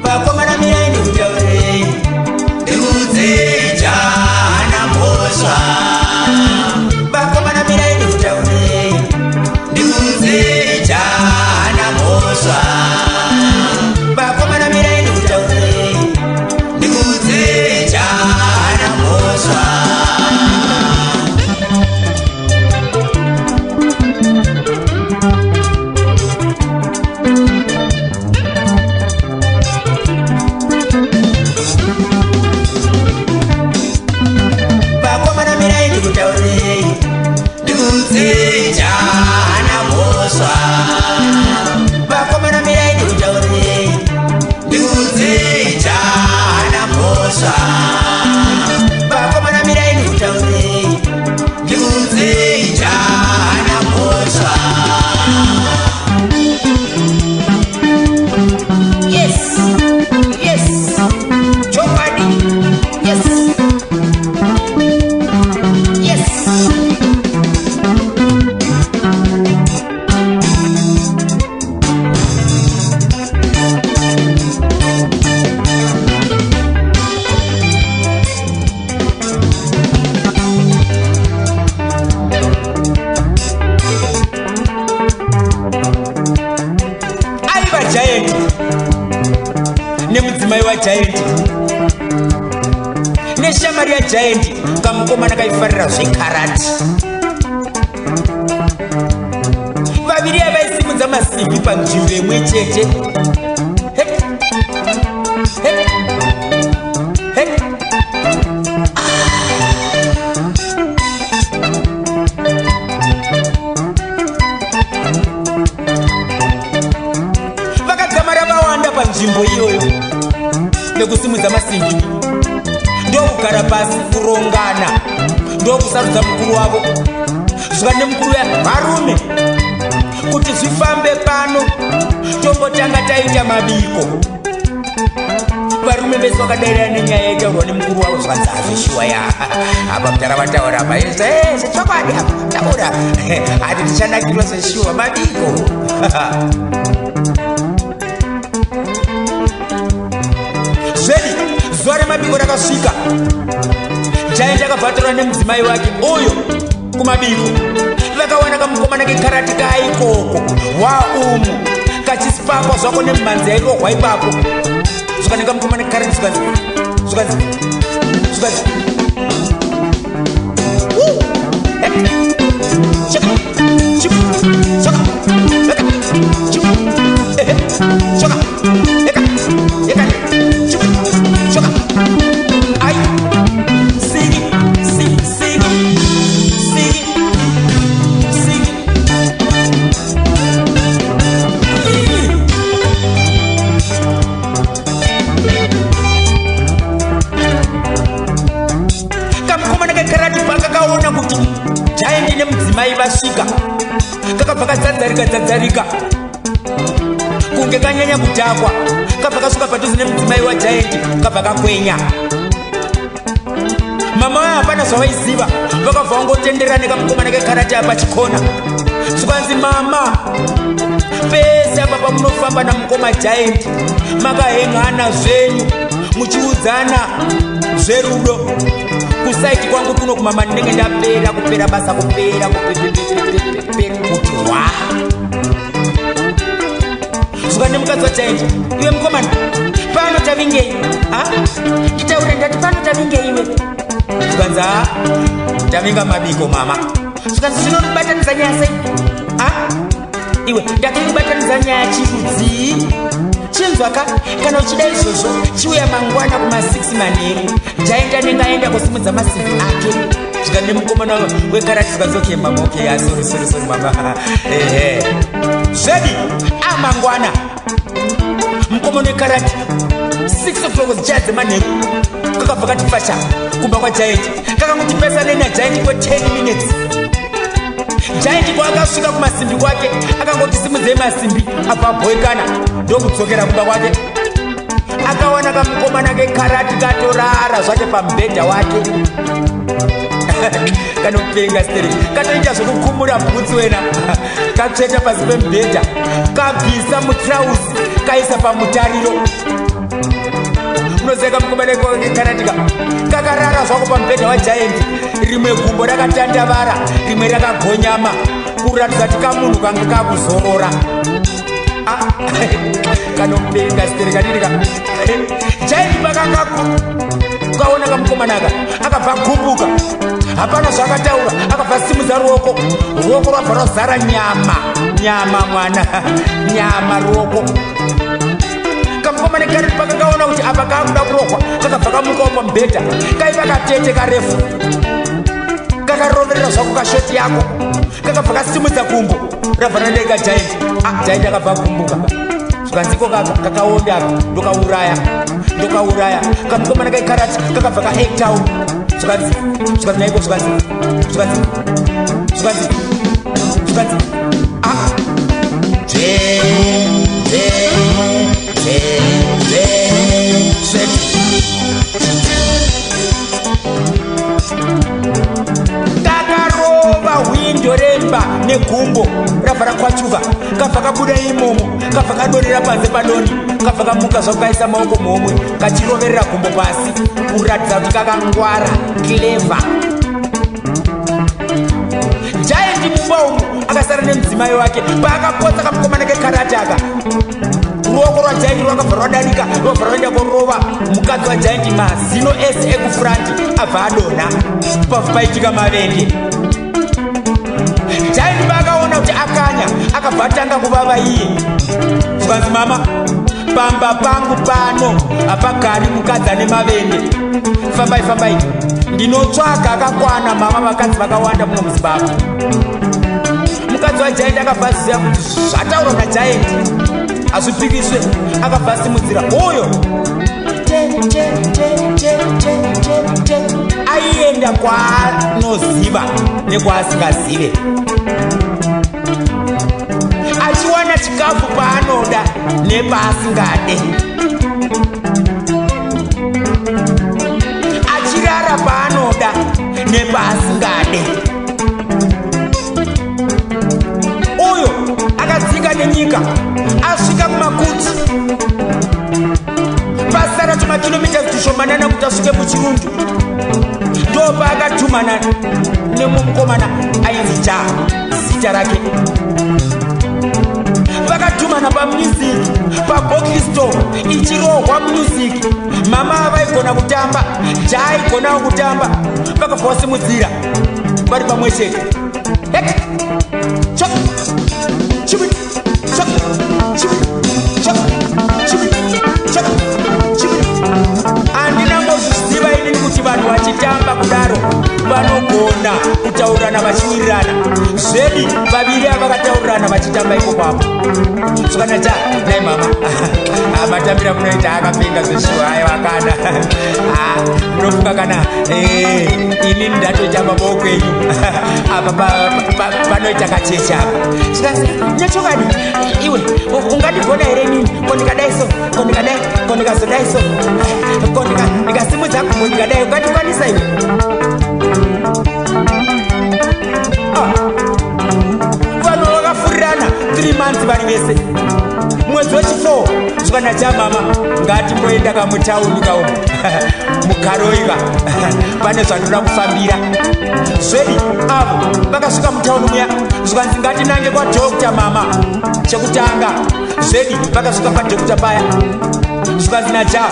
Vakomana, mirai ndikutaurei, ndikuudzei jana mhosva. Vakomana, mirai ndikutaurei, ndikuudzei jana mhosva. Vakomana, mirai ndikutaurei, ndikuudzei jana mhosva. Vakomana, mirai ndikutaurei, ndikuudzei jana mhosva. Vakomana, mirai ndikutaurei, ndikuudzei jana mhosva. Vakomana, mirai ndikutaurei, ndikuudzei jana mhosva. Yes, chokwadi, yes. Aiva Giant nemudzimai waGiant neshamwari yaGiant, kamukomana kaifarira zvekarati. Vaviri avaisimudza masimbi panzvimbo imwe chete. Hek, hek, hek. Vakadzamara vawanda panzvimbo iyoyo nekusimudza masimbi, ndokugara pasi kurongana, ndokusarudza mukuru wavo. Zvika nemukuru ya, "Varume, kuti zvifambe pano tombotanga taita mabiko." Varume vese vakadairana nenyaya yaitaurwa nemukuru wavo. Zvikanzi, "Hazvishuwa ya, apa mutara vataura apa zvechokwadi, apa taura hati tichanakirwa zveshuwa mabiko." Zvedi zuva remabiko rakasvika. Giant akabva atorwa nemudzimai wake uyo kumabiko. Vakawana kamukomana kekarati kaikoko waumu kachisipakwa zvako nemhanzi yairohwa ipapo. Zvikanenge mukomana kekarati, zvikanzi, zvikanzi, zvikanzi, "Woo! Hek! Chaka! Chiku! Chaka! Eka! Chiku! Ehe! Chaka! Eka! Eka! Chiku! Chaka! Ai! Sigi! Sigi! Sigi! Sigi! Sigi!" Kamukomana kekarati pakakaona kuti Giant nemudzimai vasvika, kakabva kadzadzarika dzadzarika kunge kanyanya kudhakwa. Kabva kasvika padhuze nemudzimai waGiant, kabva kakwenya. Mama vayo hapana zvavaiziva, vakabva vangotenderera nekamukomana kekarati apa chikona. Zvikanzi, "Mama, pese apa pamunofamba namukoma Giant makahengana zvenyu muchiudzana zverudo, kuside kwangu kuno kumama ndinenge ndapera kupera basa, kupera kupera kuti hwa." Zvika nemukadzi waGiant, "Iwe mukomana, pano tavingei? A, nditaure, ndati pano tavingei iwe?" Zvikanzi, "Ha, tavinga mabiko, mama." Zvikanzi, "Zvinobatanidza nyaya sei? A, iwe, ndati kubatanidza nyaya chirudzii? Chinzwaka, kana uchida izvozvo, chiuya mangwana kuma6 manheru. Giant anenge aenda kusimudza masimbi ake." Zvika nemukomana wekarati, zvikanzi, "Okay mama, okay, ah, sorry, sorry, sorry mama, ehe." Zvedi amangwana mukomana Kamukomana wekarati 6 o'clock dzichaya dzemanheru kakabva kati fasha kumba kwagiant. Kakangoti pesane nagiant kwe10 minutes. Giant kwaakasvika kumasimbi kwake akangoti simudzei masimbi abva abhoikana ndokudzokera kumba kwake. Akawana kamukomana kekarati katorara zvake pamubhedha wake. Kanopenga stereki, katoita zvekukumura bhutsi wena. Katsveta pasi pemubhedha, kabvisa mutrauzi kaisa pamutariro. Unoziva kamukomana kekaratika kakarara zvako pamubhedha wagiant, rimwe gumbo rakatandavara rimwe rakagonyama kuratidza kuti kamunhu kanga kakuzorora. Kanopenga stereki adidika. Giant pakanga kaona kamukomana aka akabva agumbuka, hapana zvaakataura, akabva simudza ruoko, ruoko rwabva rwazara nyama nyama mwana nyama ruoko. Kamukomana kari pakakaona kuti apa kaakuda kurohwa kakabva kamukawo pamubhedha, kaiva katete karefu kakaroverera zvako kashoti yako, kakabva kasimudza gumbo rabva radenga giant. Giant akabva agumbuka zvikanziko kaka kakaonda aka ndokauraya ndokauraya. Kamukomana kaikarati kakabva kaactawo zvikanzi zvikanzi naiko zvikanzi zvikanzi zvikanzi zvikanzi dzve dzve dzve dzve sveti. Kakarova hwindo remba negumbo rabva rakwachuka, kabva kabuda imomo, kabva kadonhera panze padoni, kabva kamuka zvako kaisa maoko muhomwe kachiroverera gumbo pasi kuratidza kuti kakangwara clever. Giant mumba umu akasara nemudzimai wake. Paakapotsa kamukomana kekarati aka, ruoko rwagiant rwakabva rwadarika rwabva rwaenda korova mukadzi wagiant, mazino ese ekufranti abva adonha pabva paitika mavende. Giant paakaona kuti akanya akabva atanga kuvava iye, zvikanzi mama, pamba pangu pano hapagari mukadzi ane mavende. Fambai fambai, ndinotsvaga akakwana mama, vakadzi vakawanda muno muZimbabwe. Mukadzi wagiant akabva aziva kuti zvataurwa nagiant hazvipikiswe, akabva asimudzira uyo te te te te te te te, aienda kwaanoziva nekwaasingazive, achiwana chikafu paanoda nepaasingade, achirara paanoda nepaasingade. Uyo akadzika nenyika asvika kumakuti, pasara tumakilomita tushomanana kuti asvike muchirundu, ndopaakatumana nemumukomana ainzi Ja zita rake. Vakatumana pamusic pabottle store ichirohwa music. Mama vaigona kutamba, Ja aigonawo kutamba, vakabva vasimudzira vari pamwe chete. Hek, chok, chibi, chok, chibi, chok, chibi, chok, chibi. Handina mbozviziva inini kuti vanhu vachitamba kudaro vanogona kutaurirana vachiwirirana. Zvedi vaviri ava vakataurirana vachitamba ipopapo. Zvakanaka nai mama, matambira munoita akapenga zveshuwa. Aiwa kana ndinofunga kana inini ndatoita maboko enyu apa panoita kacheche apa. Zvikanzi nechokadi iwe ungandigona here inini? Ko ndikadai so, ko ndikadai, ko ndikazodai so, ko ndikasimudza gumbo ndikadai, ungandikwanisa iwe? Vanhu vakafurirana 3 months vari vese. Mwedzi wechi4 zvikanaka mama, ngatimboenda kamutauni kaumu mukaroiva, pane zvandoda kufambira. Zvedi avo vakasvika mutauni muya, zvikanzi ngatinange kwadoctor mama chekutanga. Zvedi vakasvika padoctor paya, zvikanzi naJa,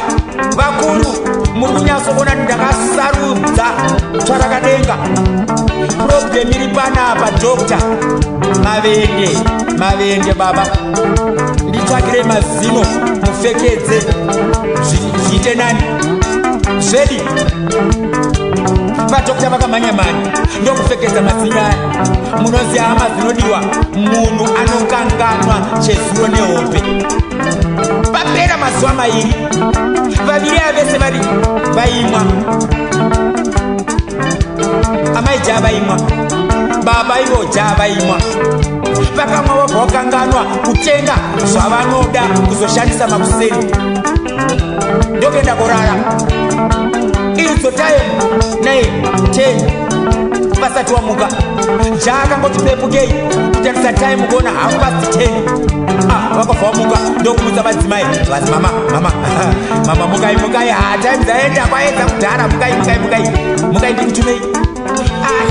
vakuru muri kunyatsokuona kuti ndakasarudza tsvarakadenga. Problem iri panapa doctor, mavende mavende baba, nditsvakire mazino mupfekedze zviite nani. Zvedi vadoctor vakamhanya-mhanya ndokupfekedza mazino aya. Munoziva hama dzinodiwa, munhu anokanganwa chezuro nehope. Papera mazuva mairi. Vaviri ava vese vari vaimwa. Amai Jaa vaimwa, baba ivo Jaa vaimwa. Vakamwa vabva vakanganwa kutenga zvavanoda kuzoshandisa makuseni, ndokuenda kurara. Idzo time 9 10 vasati wamuka. Jaa akangoti pepukei kutarisa time kuona 10:30. Ah, vakabva vamuka ndokumutsa madzimai. Vanzi, "Mama, mama, mama, mukai, mukai. Ha, time dzaenda, kwaedza kudhara. Mukai, mukai, mukai, mukai, ndikutumei." "Ah,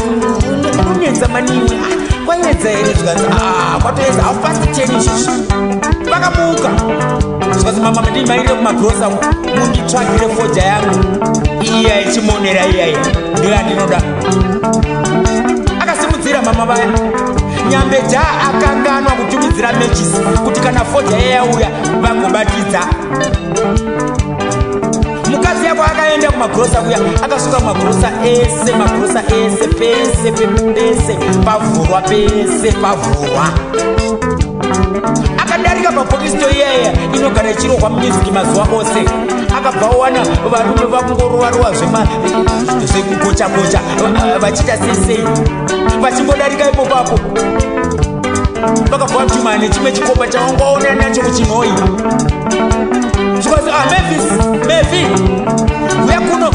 unonetsa manini. Ah, kwaedza here?" Zvikanzi, "Ah, kwatoedza 10:30 izvizvi." Vakamuka, zvikanzi, "Mama, ndimairire kumagrosa, munditsvagire fodya yangu iya ichimonera iyai, ndo yandinoda." Akasimudzira mama vaya. Nyambe Jaa akanganwa kutumidzira mechisi kuti kana fodya yayauya vagobatidza. Mukadzi yako akaenda kumagrosa kuya, akasvika kumagrosa ese, magrosa ese, pese pese pavhurwa, pese pavhurwa. Akadarika pabhokisito iyaya inogara ichirohwa music mazuva ose, akabva wana varume vakungorovarowa zvekugocha-gocha, vachiita sei sei. Vachingodarika ipopapo, vakabva vatuma nechimwe chikomba chavangaona nacho kuchinhoi. Zvikanzi, "Ah, Mavis, Mevi, uya kuno."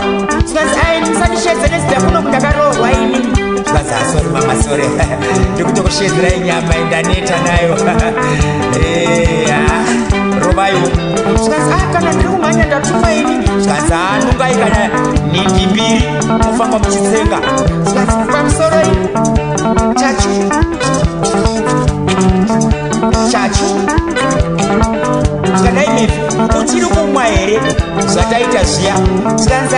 Zvikanzi, "Ai, musandishedze nezita, kuno ndakarohwa ini." Zvikanzi, "Ah, sorry mama, sorry, ndikutokushedzerai nyama indaneta nayo. Eh, ah, rovaiwo." Zvikanzi, "Ah, kana ndiri kumhanya, ndatuma ini." Zvikanzi, "Ah, nungai kana nhindi mbiri, mufamba muchitsenga." Zvikanzi, "Pamusoro iyi, chachu chachu." Zvikadai, "Mevi, uchiri kumwa here zvataita zviya?" Zvikanzi, "A,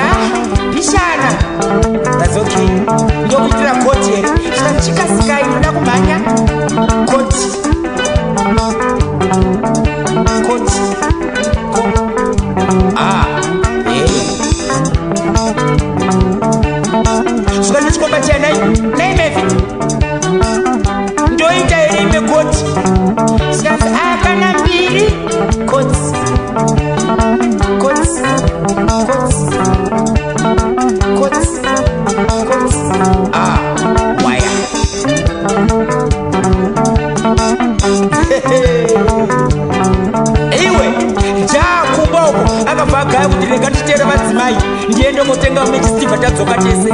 pishana." "That's okay. Ndokuitira koti here?" Zvikanzi, "Chikasikai, ndoda kumhanya." Koti, koti, ko ah, eh. Zvikanzi, "Chikomba chiya, nai nai Mevi, ndoita here ime koti?" Zvikanzi, "A, kana mbiri." Koti, koti, koti, koti, koti. Ah, waya. Iwe Jaa kumba uko akabva agaya kuti rega nditere madzimai, ndiende kotenga mechisitivha, tadzoka tese.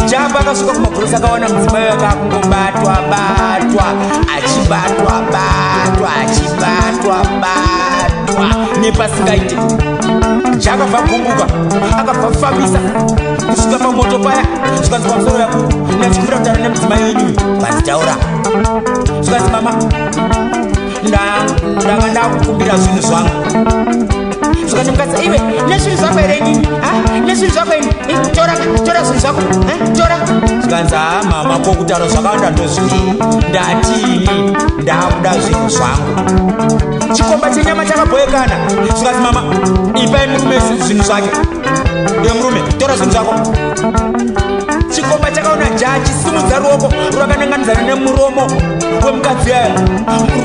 Jamba akasvika kumagrosa, akawana mudzimai wake akungobatwa batwa, achibatwa batwa, achibatwa batwa nepasingaite. Jakabva gumbuka, akabva fambisa kusvika pamoto paya. Zvikanzi, "Pamusoro yako, ndachikumbira kutaura nemudzimai wenyu." Vanzitaura. Zvikanzi, "Mama, ndanga ndakukumbira zvinhu zvangu." Zvikanzi, "Mukadzi iwe, nezvinhu zvako here inini? Nezvinhu zvako ini? Tora, tora zvinhu zvako, tora." Zvikanzi, "Ha, mama, ko kutaura zvakawanda ndozvii? Ndatini? Ndakuda zvinhu zvangu." Chikomba chenyama chakabhoekana. Zvikanzi, "Mama, ipai murume zvinhu zvake. Iwe murume, tora zvinhu zvako." Chikomba chakaona Jaa chisimudza ruoko rwakananganidzana nemuromo wemukadzi yaya,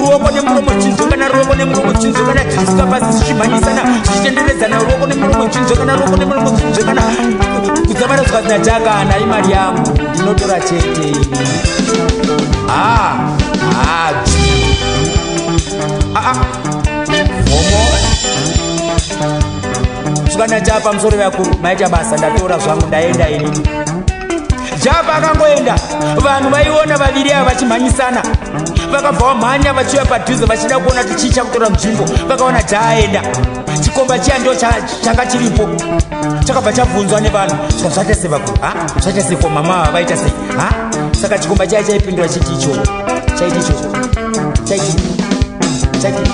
ruoko nemuromo chinzwekana, ruoko nemuromo chinzwekana, zvichisvika pasi, zvichimhanyisana, zvichitenderedzana, ruoko nemuromo chinzwekana, ruoko nemuromo chinzwekana kudzamara. Zvikanzi naJakana, "Imari yangu, ndinotora chete ini." Ah, ah, aa, homo. Zvikana Jaa, "Pamusoro vakuru, maita basa, ndatora zvangu, ndaenda inini." Java akangoenda, vanhu vaiona vaviri ava vachimhanyisana vakabva vamhanya vachiuya padhuze vachida kuona kuti chii chakutora nzvimbo. Vakaona Jaaenda. Chikomba chiya ndo changa chiripo, chakabva chabvunzwa nevanhu. Zvika, "Zvaita sei vakuru? Ha, zvaita sei? Ko mama ava vaita sei? Ha?" Saka chikomba chiya chaipindura chiti icho chaiti icho chaiti chaiti,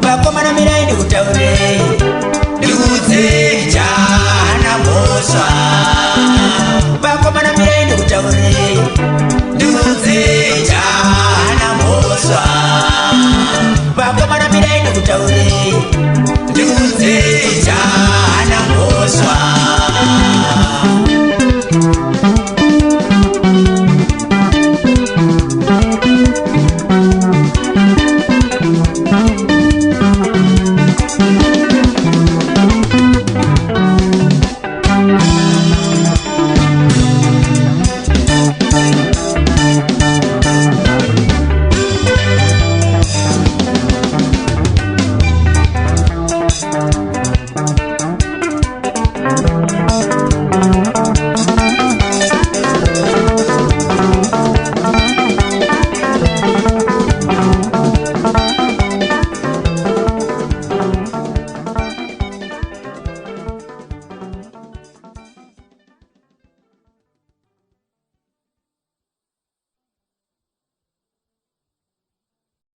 "Vakomana, mirai ndikutaurei, ndikuudzei, Jana mhosva. Vakomana, mirai ndikutaurei, ndikuudzei, Jana mhosva. Vakomana, mirai ndikutaurei."